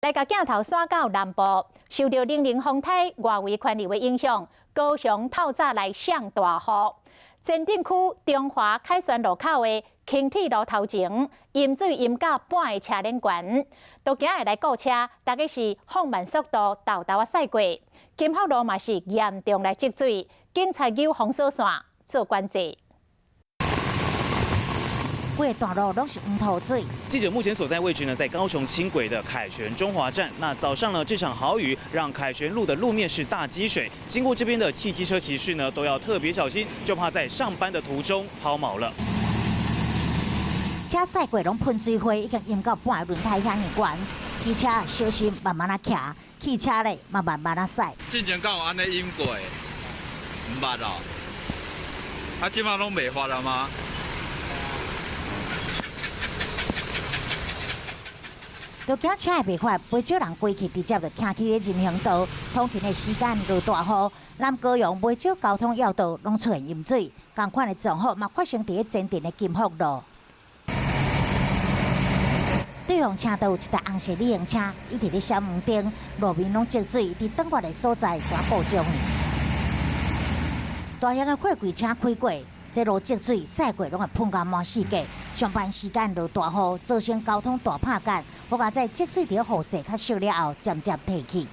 來共鏡頭轉到南部，受著零零風颱外圍環流的影響，高雄透早來上大雨。前鎮區中華凱旋路口的輕鐵路頭前，淹水淹到半个車輪懸，都驚會來顧車，大家是放慢速度，沓沓仔駛過。金福路嘛是嚴重來積水，警察有封鎖線做管制。規個大路攏是黃土水。記者目前所在位置呢，在高雄輕軌的凱旋中華站。那早上呢，這場豪雨讓凱旋路的路面是大積水，經過這邊的汽機車騎士呢，都要特別小心，就怕在上班的途中拋錨了。車駛過攏噴水花，已經淹到半個輪胎遐爾懸。機車小心慢慢仔騎，汽車咧嘛慢慢仔駛。之前敢有按呢淹過？毋捌哦。啊，這馬攏袂發了嗎？都驚車會袂發，袂少人規氣直接就徛去咧人行道，通勤的時間落大雨，南高雄袂少交通要道攏出現淹水，仝款的狀況嘛發生佇咧前鎮的金福路。對向車道有一台紅色旅行車，伊佇咧閃黃燈，路面攏積水，佇轉彎的所在全故障。大型的貨櫃車開過，這路積水，駛過攏會噴到滿四界。上班時間落大雨，造成交通大拍結。不過在積水佇咧雨勢較少了後，漸漸退去。